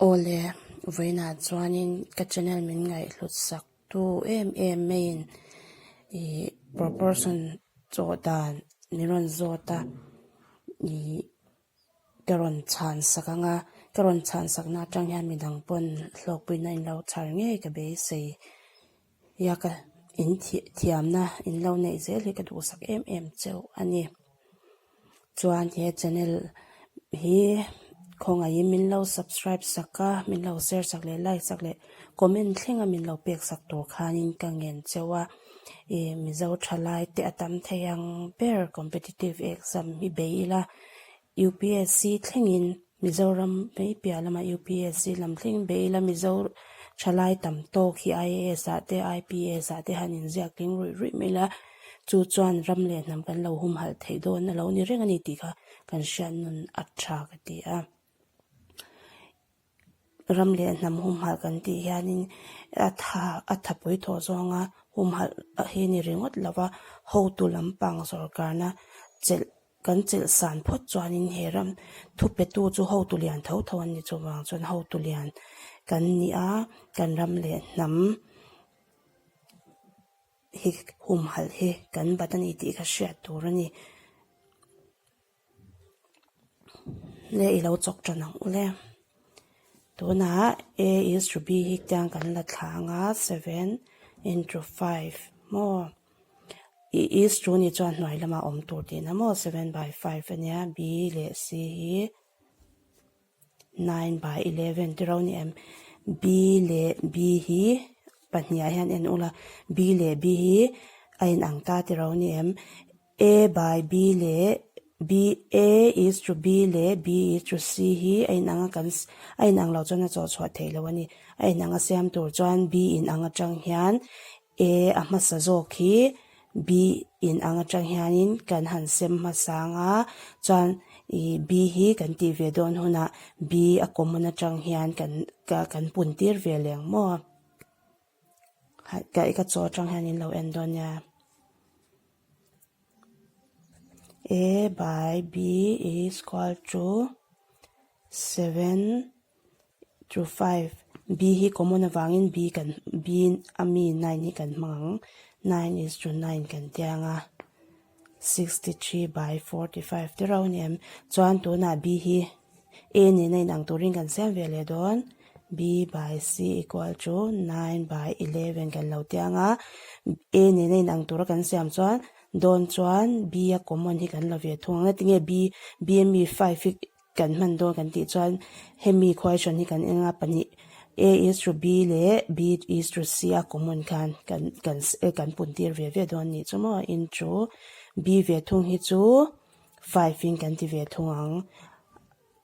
Awle, vawiinah chuanin ka channel min ngaihhlut sak tu em em maiin ih proportion chawh dan min rawn zawt a ih ka rawn chhan sak ang a, ka rawn chhan sakna atang hian midang pawn hlawkpuina in lo chhar ngei ka beisei. Ia ka in thiamna in lo neih zel hi ka duhsak em em cheu a ni. Chuan he channel hi khawngaihin min lo subscribe sak a, min lo share sak leh like sak leh comment thleng a min lo pek sak tur khanin ka ngen cheu a. Ih Mizo thalai te a tam thei ang ber competitive exam hi bei ila UPSC thlengin Mizoram mai piah lama UPSC lam thleng bei ila Mizo thalai tam tawk hi IAS ah te IPS ah te han inziak tling ruih ruih mai ila chu chuan ram leh hnam kan lo humhalh theih dawn a lo ni reng a ni tih kha kan hriat nun a tha ka ti a. Ram leh hnam humhalh kan tih hianin a tha a thapui thawh zawnga humhalh hi ni ringawt lo va, hotu lampang sawrkarna chelh kan chelh san phawt chuanin he ram thupetu chu hotu lian tho tho an ni chuvang chuan hotu lian kan ni a, kan ram leh hnam hi humhalh hi kan bat a ni tih kha hriat tur a ni. Le i lo chawk tan ang u le. Tunah A is to B hi tiang kan la thla ang a, seven into five maw? I is to ni chuan hnuai lamah awm tur tihna maw? Seven by five a nia, B leh C hi. Nine by 11 tiro ni em? B leh B hi pahnih ah hian en ula, B leh B hi a inang ta tiro ni em? A by B leh B A is to B leh B is to C hi a inang a kan a inang lo chuan a chawh chhuah theih loh a ni. A inang a siam tur chuan B inang atang hian A a hmasa zawk hi B in ang atang hianin kan han sem hmasa ang a, chuan ih B hi kan tih ve dawn hunah B a common atang hian kan kan pun tir ve leh ang maw? Ka ka chaw atang hian in lo en dawn nia. A by B is equal to 7 to 5 B hi common avangin B kan B a mi 9 hi kan hmang ang 9 is to 9 kan tia anga 63 by 45 te rau a ni em chuan tunah B hi A nena inang turin kan siam ve leh dawn B by C equal to 9 by 11 kan lo tia anga A nena inang tura kan siam chuan dawn chuan B a common hi kan la ve thung ang engtin nge B B a mi 5 hi Kan hman dawn kan tih chuan hemi question hi kan eng a pahnih A is to B leh B is to C a common khan kan kan kan pun tir ve ve dawn nih chu maw into B ve thung hi chu five in kan ti ve thung ang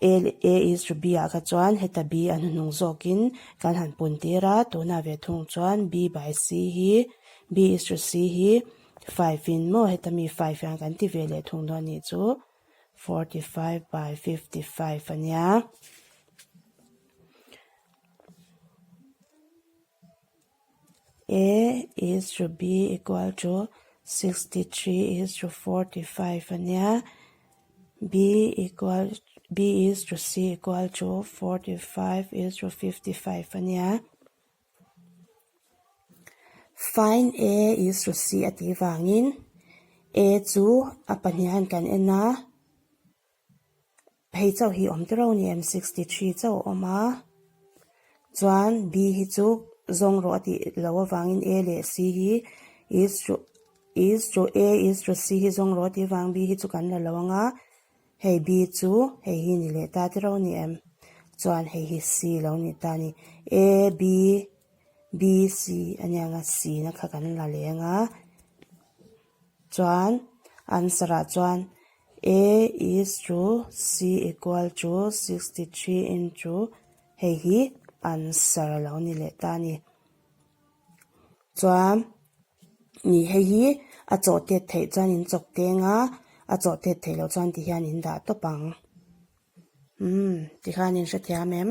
A leh A is to B ah kha chuan heta B a hnuhnung zawkin kan han pun tir a tunah ve thung chuan B by C hi B is to C hi five in maw heta mi five hian kan ti ve leh thung dawn nih chu. 45 by 55 a nia. A is to B equal to 63 is to 45 a nia. B equal B is to C equal to 45 is to 55 a nia. Find A is to C a tih vangin A chu a pahnihan kan en a, hei chauh hi awm tiro ni em 63 chauh a awm a, chuan B hi chu zawng rawh a tih loh avangin A leh C hi is to is to A is to C hi zawng rawh a tih avang B hi chu kan la lo ang a. Hei B chu hei hi ni leh ta tiro ni em? Chuan hei hi C lo ni ta ni. A, B, B, C a nia nga C na kha kan la leng a. Chuan answer ah chuan A is to C equal to 63 into hei hi answer a lo ni leh ta ni. Chuan ni hei hi a chawh tet theih chuan in chawk teng a, a chawh tet theih loh chuan ti hian in dah tawp ang. Umm tikhan in hrethiam em?